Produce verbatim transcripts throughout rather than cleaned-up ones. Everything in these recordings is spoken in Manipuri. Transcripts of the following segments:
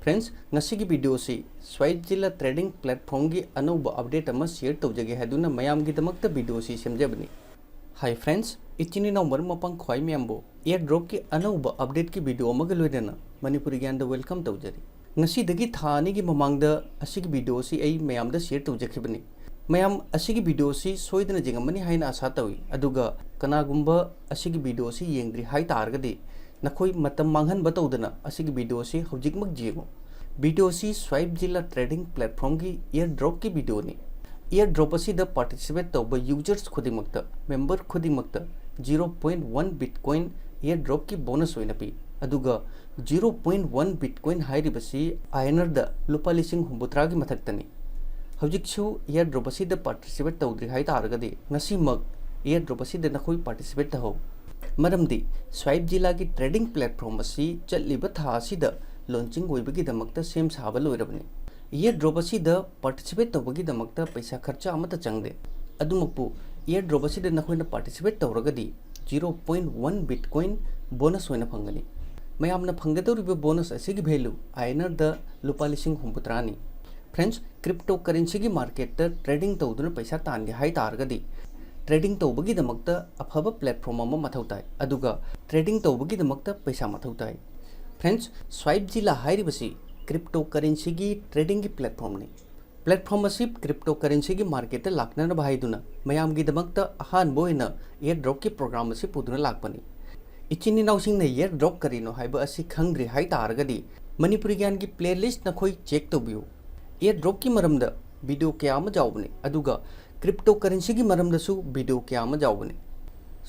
Friends, ꯉꯁꯤꯒꯤ video ꯑꯁꯤ Swipe Zilla trading platform ꯒꯤ ꯑꯅꯧꯕ update ꯑꯃ share ꯇꯧꯖꯒꯦ ꯍꯥꯏꯗꯨꯅ ꯃꯌꯥꯝꯒꯤꯗꯃꯛꯇ video ꯑꯁꯤ ꯁꯦꯝꯖꯕꯅꯤ꯫ Hi friends, ꯏꯆꯤꯟ ꯏꯅꯥꯎ ꯃꯔꯨꯞ ꯃꯄꯥꯡ ꯈ꯭ꯋꯥꯏ ꯃꯌꯥꯝꯕꯨ airdrop ꯀꯤ ꯑꯅꯧꯕ update ꯀꯤ video ꯑꯃꯒ ꯂꯣꯏꯅꯅ ꯃꯅꯤꯄꯨꯔꯤ ꯒ꯭ꯌꯥꯟꯗ welcome ꯇꯧꯖꯔꯤ꯫ ꯉꯁꯤꯗꯒꯤ ꯊꯥ ꯑꯅꯤꯒꯤ ꯃꯃꯥꯡꯗ ꯑꯁꯤꯒꯤ video ꯑꯁꯤ ꯑꯩ ꯃꯌꯥꯝꯗ share ꯇꯧꯖꯈꯤꯕꯅꯤ꯫ ꯃꯌꯥꯝ ꯑꯁꯤꯒꯤ video ꯑꯁꯤ ꯁꯣꯏꯗꯅ ꯌꯦꯡꯉꯝꯃꯅꯤ ꯍꯥꯏꯅ ꯑꯥꯁꯥ ꯇꯧꯏ꯫ ꯑꯗꯨꯒ ꯀꯅꯥꯒꯨꯝꯕ ꯑꯁꯤꯒꯤ video ꯑꯁꯤ ꯌꯦꯡꯗ꯭ꯔꯤ ꯍꯥꯏ ꯇꯥꯔꯒꯗꯤ ꯅꯈꯣꯏ ꯃꯇꯝ ꯃꯥꯡꯍꯟꯕ ꯇꯧꯗꯅ ꯑꯁꯤꯒꯤ video ꯑꯁꯤ ꯍꯧꯖꯤꯛꯃꯛ ꯌꯦꯡꯉꯨ꯫ Video ꯑꯁꯤ Swipe Zilla trading platform ꯒꯤ airdrop ꯀꯤ video ꯅꯤ꯫ Airdrop ꯑꯁꯤꯗ participate ꯇꯧꯕ users ꯈꯨꯗꯤꯡꯃꯛꯇ, member ꯈꯨꯗꯤꯡꯃꯛꯇ zero point one Bitcoin airdrop ꯀꯤ bonus ꯑꯣꯏꯅ ꯄꯤ꯫ ꯑꯗꯨꯒ zero point one Bitcoin ꯍꯥꯏꯔꯤꯕꯁꯤ I N R ꯗ ꯂꯨꯄꯥ ꯂꯤꯁꯤꯡ ꯍꯨꯝꯐꯨꯇꯔꯥꯒꯤ ꯃꯊꯛꯇꯅꯤ꯫ ꯍꯧꯖꯤꯛꯁꯨ airdrop ꯑꯁꯤꯗ participate ꯇꯧꯗ꯭ꯔꯤ ꯍꯥꯏ ꯇꯥꯔꯒꯗꯤ ꯉꯁꯤꯃꯛ airdrop ꯑꯁꯤꯗ ꯅꯈꯣꯏ participate ꯇꯧꯍꯧ꯫ ꯃꯔꯝꯗꯤ Swipe Zilla ꯒꯤ trading platform ꯑꯁꯤ ꯆꯠꯂꯤꯕ ꯊꯥ ꯑꯁꯤꯗ launching ꯑꯣꯏꯕꯒꯤꯗꯃꯛꯇ ꯁꯦꯝ ꯁꯥꯕ ꯂꯣꯏꯔꯕꯅꯤ꯫ Airdrop ꯑꯁꯤꯗ participate ꯇꯧꯕꯒꯤꯗꯃꯛꯇ ꯄꯩꯁꯥ ꯈꯔꯆ ꯑꯃꯠꯇ ꯆꯪꯗꯦ꯫ ꯑꯗꯨꯃꯛꯄꯨ airdrop ꯑꯁꯤꯗ ꯅꯈꯣꯏꯅ participate ꯇꯧꯔꯒꯗꯤ zero point one Bitcoin bonus ꯑꯣꯏꯅ ꯐꯪꯒꯅꯤ꯫ ꯃꯌꯥꯝꯅ ꯐꯪꯒꯗꯧꯔꯤꯕ bonus ꯑꯁꯤꯒꯤ value I N R ꯗ ꯂꯨꯄꯥ ꯂꯤꯁꯤꯡ ꯍꯨꯝꯐꯨꯇꯔꯥꯅꯤ꯫ Friends, cryptocurrency ꯒꯤ market ꯇ trading ꯇꯧꯗꯨꯅ ꯄꯩꯁꯥ ꯇꯥꯟꯒꯦ ꯍꯥꯏ ꯇꯥꯔꯒꯗꯤ trading ꯇꯧꯕꯒꯤꯗꯃꯛꯇ ꯑꯐꯕ platform ꯑꯃ ꯃꯊꯧ ꯇꯥꯏ꯫ ꯑꯗꯨꯒ trading ꯇꯧꯕꯒꯤꯗꯃꯛꯇ ꯄꯩꯁꯥ ꯃꯊꯧ ꯇꯥꯏ꯫ Friends, Swipe Zilla ꯍꯥꯏꯔꯤꯕꯁꯤ cryptocurrency ꯒꯤ trading ꯒꯤ platform ꯅꯤ꯫ Platform ꯑꯁꯤ cryptocurrency ꯒꯤ market ꯇ ꯂꯥꯛꯅꯅꯕ ꯍꯥꯏꯗꯨꯅ ꯃꯌꯥꯝꯒꯤꯗꯃꯛꯇ ꯑꯍꯥꯟꯕ ꯑꯣꯏꯅ airdrop ꯀꯤ program ꯑꯁꯤ ꯄꯨꯗꯨꯅ ꯂꯥꯛꯄꯅꯤ꯫ ꯏꯆꯤꯟ ꯏꯅꯥꯎꯁꯤꯡꯅ airdrop ꯀꯔꯤꯅꯣ ꯍꯥꯏꯕ ꯑꯁꯤ ꯈꯪꯗ꯭ꯔꯤ ꯍꯥꯏ ꯇꯥꯔꯒꯗꯤ ꯃꯅꯤꯄꯨꯔꯤ ꯒ꯭ꯌꯥꯟꯒꯤ playlist ꯅꯈꯣꯏ check ꯇꯧꯕꯤꯌꯨ꯫ Airdrop ꯀꯤ ꯃꯔꯝꯗ video ꯀꯌꯥ ꯑꯃ ꯌꯥꯎꯕꯅꯤ, ꯑꯗꯨꯒ cryptocurrency ꯒꯤ ꯃꯔꯝꯗꯁꯨ video ꯀꯌꯥ ꯑꯃ ꯌꯥꯎꯕꯅꯤ꯫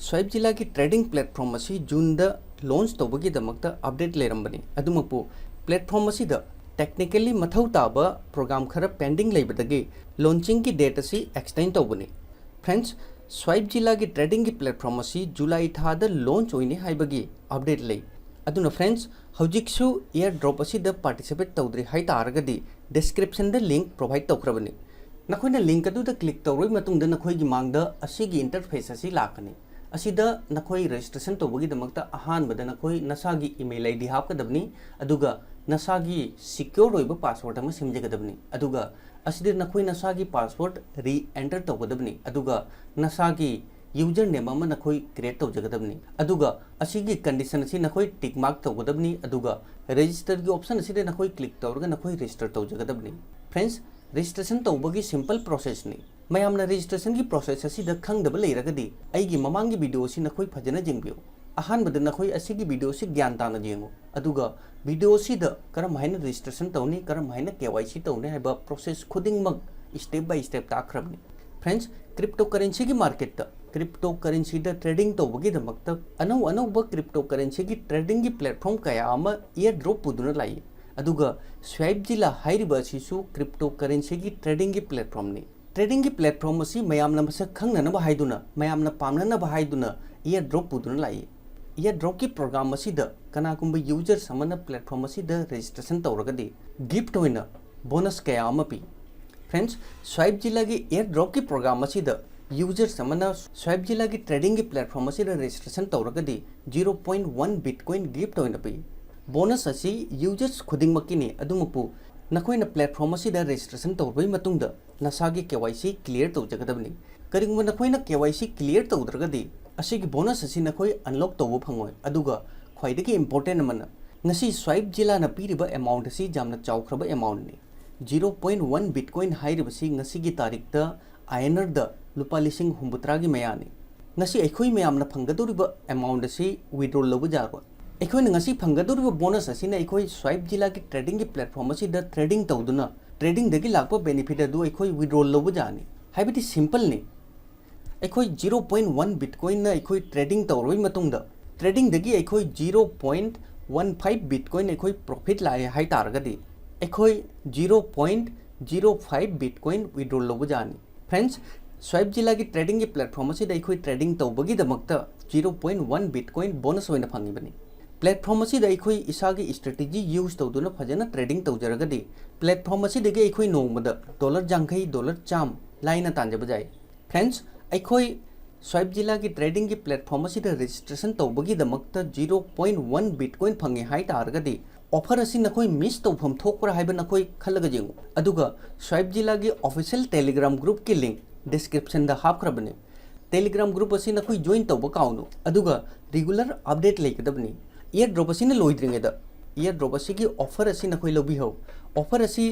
Swipe Zilla ꯒꯤ trading platform ꯑꯁꯤ June ꯗ launch ꯇꯧꯕꯒꯤꯗꯃꯛꯇ update ꯂꯩꯔꯝꯕꯅꯤ꯫ ꯑꯗꯨꯃꯛꯄꯨ platform ꯑꯁꯤꯗ technically ꯃꯊꯧ ꯇꯥꯕ program ꯈꯔ pending ꯂꯩꯕꯗꯒꯤ launching ꯒꯤ date ꯑꯁꯤ extend ꯇꯧꯕꯅꯤ꯫ Friends, Swipe Zilla ꯒꯤ trading ꯒꯤ platform ꯑꯁꯤ July ꯊꯥꯗ launch ꯑꯣꯏꯅꯤ ꯍꯥꯏꯕꯒꯤ update ꯂꯩ꯫ ꯑꯗꯨꯅ friends, ꯍꯧꯖꯤꯛꯁꯨ airdrop ꯑꯁꯤꯗ participate ꯇꯧꯗ꯭ꯔꯤ ꯍꯥꯏ ꯇꯥꯔꯒꯗꯤ description ꯗ link provide ꯇꯧꯈ꯭ꯔꯕꯅꯤ꯫ ꯅꯈꯣꯏꯅ link ꯑꯗꯨꯗ click ꯇꯧꯔꯕ ꯃꯇꯨꯡꯗ ꯅꯈꯣꯏꯒꯤ ꯃꯥꯡꯗ ꯑꯁꯤꯒꯤ interface ꯑꯁꯤ ꯂꯥꯛꯀꯅꯤ꯫ ꯑꯁꯤꯗ ꯅꯈꯣꯏ registration ꯇꯧꯕꯒꯤꯗꯃꯛꯇ ꯑꯍꯥꯟꯕꯗ ꯅꯈꯣꯏ ꯅꯁꯥꯒꯤ email I D ꯍꯥꯞꯀꯗꯕꯅꯤ, ꯑꯗꯨꯒ ꯅꯁꯥꯒꯤ ꯁꯤꯀ꯭ꯌꯣꯔ ꯑꯣꯏꯕ ꯄꯥꯁꯋꯥꯔꯗ ꯑꯃ ꯁꯦꯝꯖꯒꯗꯕꯅꯤ꯫ ꯑꯗꯨꯒ ꯑꯁꯤꯗ ꯅꯈꯣꯏ ꯅꯁꯥꯒꯤ ꯄꯥꯁꯋꯥꯔꯗ ꯔꯤ ꯑꯦꯟꯇꯔ ꯇꯧꯒꯗꯕꯅꯤ꯫ ꯑꯗꯨꯒ ꯅꯁꯥꯒꯤ ꯌꯨꯖꯔ ꯅꯦꯝ ꯑꯃ ꯅꯈꯣꯏ ꯀ꯭ꯔꯤꯌꯦꯠ ꯇꯧꯖꯒꯗꯕꯅꯤ꯫ ꯑꯗꯨꯒ ꯑꯁꯤꯒꯤ ꯀꯟꯗꯤꯁꯟ ꯑꯁꯤ ꯅꯈꯣꯏ ꯇꯤꯛ ꯃꯥꯔꯛ ꯇꯧꯒꯗꯕꯅꯤ꯫ ꯑꯗꯨꯒ ꯔꯦꯖꯤꯁꯇꯔꯒꯤ ꯑꯣꯞꯁꯟ ꯑꯁꯤꯗ ꯅꯈꯣꯏ ꯀ꯭ꯂꯤꯛ ꯇꯧꯔꯒ ꯅꯈꯣꯏ ꯔꯦꯖꯤꯁꯇꯔ ꯇꯧꯖꯒꯗꯕꯅꯤ꯫ ꯐ꯭ꯔꯦꯟꯁ, ꯔꯦꯖꯤꯁꯇ꯭ꯔꯦꯁꯟ ꯇꯧꯕꯒꯤ ꯁꯤꯝꯄꯜ ꯄ꯭ꯔꯣꯁꯦꯁꯅꯤ꯫ ꯃꯌꯥꯝꯅ ꯔꯦꯖꯤꯁꯇ꯭ꯔꯦꯁꯟꯒꯤ ꯄ꯭ꯔꯣꯁꯦꯁ ꯑꯁꯤꯗ ꯈꯪꯗꯕ ꯂꯩꯔꯒꯗꯤ ꯑꯩꯒꯤ ꯃꯃꯥꯡꯒꯤ ꯚꯤꯗꯤꯑꯣ ꯑꯁꯤ ꯅꯈꯣꯏ ꯐꯖꯅ ꯌꯦꯡꯕꯤꯌꯨ꯫ ꯑꯍꯥꯟꯕꯗ ꯅꯈꯣꯏ ꯑꯁꯤꯒꯤ ꯚꯤꯗꯤꯑꯣ ꯑꯁꯤ ꯒ꯭ꯌꯥꯟ ꯇꯥꯅ ꯌꯦꯡꯉꯨ꯫ ꯑꯗꯨꯒ ꯚꯤꯗꯤꯑꯣ ꯑꯁꯤꯗ ꯀꯔꯝ ꯍꯥꯏꯅ ꯔꯦꯖꯤꯁꯇ꯭ꯔꯦꯁꯟ ꯇꯧꯅꯤ, ꯀꯔꯝ ꯍꯥꯏꯅ ꯀꯦ ꯋꯥꯏ ꯁꯤ ꯇꯧꯅꯤ ꯍꯥꯏꯕ ꯄ꯭ꯔꯣꯁꯦꯁ ꯈꯨꯗꯤꯡꯃꯛ ꯁ꯭ꯇꯦꯞ ꯕꯥꯏ ꯁ꯭ꯇꯦꯞ ꯇꯥꯛꯈ꯭ꯔꯕꯅꯤ꯫ ꯐ꯭ꯔꯦꯟꯁ, ꯀ꯭ꯔꯤꯞꯇꯣ ꯀꯔꯦꯟꯁꯤꯒꯤ ꯃꯥꯔꯀꯦꯠꯇ ꯀ꯭ꯔꯤꯞꯇꯣ ꯀꯔꯦꯟꯁꯤꯗ ꯇ꯭ꯔꯦꯗꯤꯡ ꯇꯧꯕꯒꯤꯗꯃꯛꯇ ꯑꯅꯧ ꯑꯅꯧꯕ ꯀ꯭ꯔꯤꯞꯇꯣ ꯀꯔꯦꯟꯁꯤꯒꯤ ꯇ꯭ꯔꯦꯗꯤꯡꯒꯤ ꯄ꯭ꯂꯦꯠꯐꯣꯔꯝ ꯀꯌꯥ ꯑꯃ ꯏꯌꯔ ꯗ꯭ꯔꯣꯞ ꯄꯨꯗꯨꯅ ꯂꯥꯛꯏ꯫ ꯑꯗꯨꯒ ꯁ꯭ꯋꯥꯏꯞ ꯖꯤꯂꯥ ꯍꯥꯏꯔꯤꯕ ꯑꯁꯤꯁꯨ ꯀ꯭ꯔꯤꯞꯇꯣ ꯀꯔꯦꯟꯁꯤꯒꯤ ꯇ꯭ꯔꯦꯗꯤꯡꯒꯤ ꯄ꯭ꯂꯦꯠꯐꯣꯔꯝꯅꯤ꯫ ꯇ꯭ꯔꯦꯗꯤꯡꯒꯤ ꯄ꯭ꯂꯦꯠꯐꯣꯔꯝ ꯑꯁꯤ ꯃꯌꯥꯝꯅ ꯃꯁꯛ ꯈꯪꯅꯅꯕ ꯍꯥꯏꯗꯨꯅ, ꯃꯌꯥꯝꯅ ꯄꯥꯝꯅꯅꯕ ꯍꯥꯏꯗꯨꯅ ꯏꯌꯔ ꯗ꯭ꯔꯣꯞ ꯄꯨꯗꯨꯅ ꯂꯥꯛꯏ꯫ ꯏꯌꯔ ꯗ꯭ꯔꯣꯞꯀꯤ ꯄ꯭ꯔꯣꯒ꯭ꯔꯥꯝ ꯑꯁꯤꯗ ꯀꯅꯥꯒꯨꯝꯕ ꯌꯨꯖꯔꯁ ꯑꯃꯅ ꯄ꯭ꯂꯦꯠꯐꯣꯔꯝ ꯑꯁꯤꯗ ꯔꯦꯖꯤꯁꯇ꯭ꯔꯦꯁꯟ ꯇꯧꯔꯒꯗꯤ ꯒꯤꯐꯠ ꯑꯣꯏꯅ ꯕꯣꯅꯁ ꯀꯌꯥ ꯑꯃ ꯄꯤ꯫ ꯐ꯭ꯔꯦꯟꯁ, ꯁ꯭ꯋꯥꯏꯞ ꯖꯤꯂꯥꯒꯤ ꯏꯌꯔ ꯗ꯭ꯔꯣꯞꯀꯤ ꯄ꯭ꯔꯣꯒ꯭ꯔꯥꯝ ꯑꯁꯤꯗ ꯌꯨꯖꯔꯁ ꯑꯃꯅ ꯁ꯭ꯋꯥꯏꯞ ꯖꯤꯂꯥꯒꯤ ꯇ꯭ꯔꯦꯗꯤꯡꯒꯤ ꯄ꯭ꯂꯦꯠꯐꯣꯔꯝ ꯑꯁꯤꯗ ꯔꯦꯖꯤꯁꯇ꯭ꯔꯦꯁꯟ ꯇꯧꯔꯒꯗꯤ ꯖꯤꯔꯣ ꯄꯣꯏꯟꯠ ꯋꯥꯟ ꯕꯤꯠꯀꯣꯏꯟ ꯒꯤꯐꯠ ꯑꯣꯏꯅ ꯄꯤ꯫ ꯕꯣꯅꯁ ꯑꯁꯤ ꯌꯨꯖꯔꯁ ꯈꯨꯗꯤꯡꯃꯛꯀꯤꯅꯤ꯫ ꯑꯗꯨꯃꯛꯄꯨ ꯅꯈꯣꯏꯅ ꯄ꯭ꯂꯦꯠꯐꯣꯔꯝ ꯑꯁꯤꯗ ꯔꯦꯖꯤꯁꯇ꯭ꯔꯦꯁꯟ ꯇꯧꯔꯕꯒꯤ ꯃꯇꯨꯡꯗ ꯅꯁꯥꯒꯤ ꯀꯦ ꯋꯥꯏ ꯁꯤ ꯀ꯭ꯂꯤꯌꯔ ꯇꯧꯖꯒꯗꯕꯅꯤ꯫ ꯀꯔꯤꯒꯨꯝꯕ ꯅꯈꯣꯏꯅ ꯀꯦ ꯋꯥꯏ ꯁꯤ ꯀ꯭ꯂꯤꯌꯔ ꯇꯧꯗ꯭ꯔꯒꯗꯤ ꯑꯁꯤꯒꯤ ꯕꯣꯅꯁ ꯑꯁꯤ ꯅꯈꯣꯏ ꯑꯟꯂꯣꯛ ꯇꯧꯕ ꯐꯪꯉꯣꯏ꯫ ꯑꯗꯨꯒ ꯈ꯭ꯋꯥꯏꯗꯒꯤ ꯏꯝꯄꯣꯔꯇꯦꯟ ꯑꯃꯅ, ꯉꯁꯤ ꯁ꯭ꯋꯥꯏꯞ ꯖꯤꯂꯥꯅ ꯄꯤꯔꯤꯕ ꯑꯦꯃꯥꯎꯟꯠ ꯑꯁꯤ ꯌꯥꯝꯅ ꯆꯥꯎꯈ꯭ꯔꯕ ꯑꯦꯃꯥꯎꯟꯠꯅꯤ꯫ ꯖꯤꯔꯣ ꯄꯣꯏꯟꯠ ꯋꯥꯟ ꯕꯤꯠꯀꯣꯏꯟ ꯍꯥꯏꯔꯤꯕꯁꯤ ꯉꯁꯤꯒꯤ ꯇꯥꯔꯤꯛꯇ ꯑꯥꯏ ꯑꯦꯟ ꯑꯥꯔꯗ ꯂꯨꯄꯥ ꯂꯤꯁꯤꯡ ꯍꯨꯝꯐꯨꯇꯔꯥꯒꯤ ꯃꯌꯥꯅꯤ꯫ ꯉꯁꯤ ꯑꯩꯈꯣꯏ ꯃꯌꯥꯝꯅ ꯐꯪꯒꯗꯧꯔꯤꯕ ꯑꯦꯃꯥꯎꯟꯠ ꯑꯁꯤ ꯋꯤꯗ꯭ꯔꯣ ꯂꯧꯕ ꯌꯥꯔꯣꯏ꯫ ꯑꯩꯈꯣꯏꯅ ꯉꯁꯤ ꯐꯪꯒꯗꯧꯔꯤꯕ ꯕꯣꯅꯁ ꯑꯁꯤꯅ ꯑꯩꯈꯣꯏ ꯁ꯭ꯋꯥꯏꯞ ꯖꯤꯂꯥꯒꯤ ꯇ꯭ꯔꯦꯗꯤꯡꯒꯤ ꯄ꯭ꯂꯦꯠꯐꯣꯔꯝ ꯑꯁꯤꯗ ꯇ꯭ꯔꯦꯗꯤꯡ ꯇꯧꯗꯨꯅ ꯇ꯭ꯔꯦꯗꯤꯡꯗꯒꯤ ꯂꯥꯛꯄ ꯕꯦꯅꯤꯐꯤꯠ ꯑꯗꯨ ꯑꯩꯈꯣꯏ ꯋꯤꯗ꯭ꯔꯣ ꯂꯧꯕ ꯌꯥꯅꯤ꯫ ꯍꯥꯏꯕꯗꯤ ꯁꯤꯝꯄꯜꯅꯤ꯫ ꯑꯩꯈꯣꯏ ꯖꯤꯔꯣ ꯄꯣꯏꯟꯠ ꯋꯥꯟ ꯕꯤꯠꯀꯣꯏꯟꯅ ꯑꯩꯈꯣꯏ ꯇ꯭ꯔꯦꯗꯤꯡ ꯇꯧꯔꯕꯒꯤ ꯃꯇꯨꯡꯗ ꯇ꯭ꯔꯦꯗꯤꯡꯗꯒꯤ ꯑꯩꯈꯣꯏ zero point one five bitcoin ꯑꯩꯈꯣꯏ ꯄ꯭ꯔꯣꯐꯤꯠ ꯂꯥꯛꯑꯦ ꯍꯥꯏ ꯇꯥꯔꯒꯗꯤ ꯑꯩꯈꯣꯏ zero point zero five bitcoin withdraw ꯂꯧꯕ ꯌꯥꯅꯤ꯫ ꯐ꯭ꯔꯦꯟꯁ, ꯁ꯭ꯋꯥꯏꯞ ꯖꯤꯂꯥꯒꯤ ꯇ꯭ꯔꯦꯗꯤꯡꯒꯤ ꯄ꯭ꯂꯦꯠꯐꯣꯔꯝ ꯑꯁꯤꯗ ꯑꯩꯈꯣꯏ ꯇ꯭ꯔꯦꯗꯤꯡ ꯇꯧꯕꯒꯤꯗꯃꯛꯇ zero point one bitcoin bonus ꯑꯣꯏꯅ ꯐꯪꯉꯤꯕꯅꯤ꯫ ꯄ꯭ꯂꯦꯠꯐꯣꯔꯝ ꯑꯁꯤꯗ ꯑꯩꯈꯣꯏ ꯏꯁꯥꯒꯤ ꯁ꯭ꯇ꯭ꯔꯦꯇꯦꯖꯤ ꯌꯨꯁ ꯇꯧꯗꯨꯅ ꯐꯖꯅ ꯇ꯭ꯔꯦꯗꯤꯡ ꯇꯧꯖꯔꯒꯗꯤ ꯄ꯭ꯂꯦꯠꯐꯣꯔꯝ ꯑꯁꯤꯗꯒꯤ ꯑꯩꯈꯣꯏ ꯅꯣꯡꯃꯗ ꯗꯣꯂꯔ ꯌꯥꯡꯈꯩ, ꯗꯣꯂꯔ ꯆꯥꯝꯃ ꯂꯥꯏꯅ ꯇꯥꯟꯖꯕ ꯌꯥꯏ꯫ ꯐ꯭ꯔꯦꯟꯁ, ꯑꯩꯈꯣꯏ ꯁ꯭ꯋꯥꯏꯞ ꯖꯤꯂꯥꯒꯤ ꯇ꯭ꯔꯦꯗꯤꯡꯒꯤ ꯄ꯭ꯂꯦꯠꯐꯣꯔꯝ ꯑꯁꯤꯗ ꯔꯦꯖꯤꯁꯇ꯭ꯔꯦꯁꯟ ꯇꯧꯕꯒꯤꯗꯃꯛꯇ ꯖꯤꯔꯣ ꯄꯣꯏꯟꯠ ꯋꯥꯟ ꯕꯤꯠꯀꯣꯏꯟ ꯐꯪꯉꯦ ꯍꯥꯏ ꯇꯥꯔꯒꯗꯤ Offer ꯑꯁꯤ ꯅꯈꯣꯏ miss ꯇꯧꯐꯝ ꯊꯣꯛꯄ꯭ꯔꯥ ꯍꯥꯏꯕ ꯅꯈꯣꯏ ꯈꯜꯂꯒ ꯌꯦꯡꯉꯨ꯫ ꯑꯗꯨꯒ Swipe Jilla ꯒꯤ official Telegram group ꯀꯤ link description ꯗ ꯍꯥꯞꯈ꯭ꯔꯕꯅꯤ꯫ Telegram group ꯑꯁꯤ ꯅꯈꯣꯏ join ꯇꯧꯕ ꯀꯥꯎꯅꯨ꯫ ꯑꯗꯨꯒ regular update ꯂꯩꯒꯗꯕꯅꯤ꯫ Airdrop ꯑꯁꯤꯅ ꯂꯣꯏꯗ꯭ꯔꯤꯉꯩꯗ airdrop ꯑꯁꯤꯒꯤ offer ꯑꯁꯤ ꯅꯈꯣꯏ ꯂꯧꯕꯤꯍꯧ꯫ Offer ꯑꯁꯤ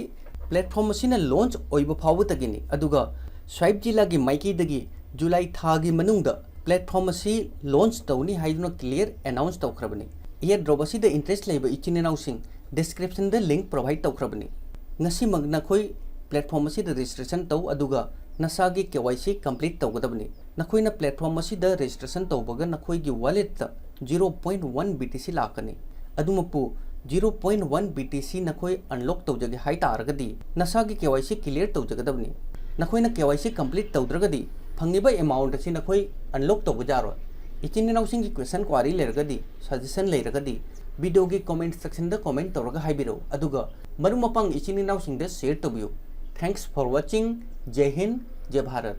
platform ꯑꯁꯤꯅ launch ꯑꯣꯏꯕ ꯐꯥꯎꯕꯗꯒꯤꯅꯤ꯫ ꯑꯗꯨꯒ Swipe Jilla ꯒꯤ ꯃꯥꯏꯀꯩꯗꯒꯤ July ꯊꯥꯒꯤ ꯃꯅꯨꯡꯗ platform ꯑꯁꯤ launch ꯇꯧꯅꯤ ꯍꯥꯏꯗꯨꯅ clear announce ꯇꯧꯈ꯭ꯔꯕꯅꯤ꯫ Airdrop ꯑꯁꯤꯗ interest ꯂꯩꯕ ꯏꯆꯤꯟ ꯏꯅꯥꯎꯁꯤꯡ, description ꯗ link provide ꯇꯧꯈ꯭ꯔꯕꯅꯤ꯫ ꯉꯁꯤꯃꯛ ꯅꯈꯣꯏ platform ꯑꯁꯤꯗ registration ꯇꯧ, ꯑꯗꯨꯒ ꯅꯁꯥꯒꯤ K Y C complete ꯇꯧꯒꯗꯕꯅꯤ꯫ ꯅꯈꯣꯏꯅ platform ꯑꯁꯤꯗ registration ꯇꯧꯕꯒ ꯅꯈꯣꯏꯒꯤ wallet ꯇ zero point one B T C ꯂꯥꯛꯀꯅꯤ꯫ ꯑꯗꯨꯃꯛꯄꯨ zero point one B T C ꯅꯈꯣꯏ unlock ꯇꯧꯖꯒꯦ ꯍꯥꯏ ꯇꯥꯔꯒꯗꯤ ꯅꯁꯥꯒꯤ K Y C clear ꯇꯧꯖꯒꯗꯕꯅꯤ꯫ ꯅꯈꯣꯏꯅ K Y C complete ꯇꯧꯗ꯭ꯔꯒꯗꯤ ꯐꯪꯉꯤꯕ amount ꯑꯁꯤ ꯅꯈꯣꯏ unlock ꯇꯧꯕ ꯌꯥꯔꯣꯏ꯫ ꯏꯆꯤꯟ ꯏꯅꯥꯎꯁꯤꯡꯒꯤ question query ꯂꯩꯔꯒꯗꯤ, suggestion ꯂꯩꯔꯒꯗꯤ video ꯒꯤ comment section ꯗ comment ꯇꯧꯔꯒ ꯍꯥꯏꯕꯤꯔꯛꯎ, ꯑꯗꯨꯒ ꯃꯔꯨꯞ ꯃꯄꯥꯡ ꯏꯆꯤꯟ ꯏꯅꯥꯎꯁꯤꯡꯗ share ꯇꯧꯕꯤꯌꯨ꯫ Thanks for watching. ꯖꯩ Hind, ꯖꯩ Bharat.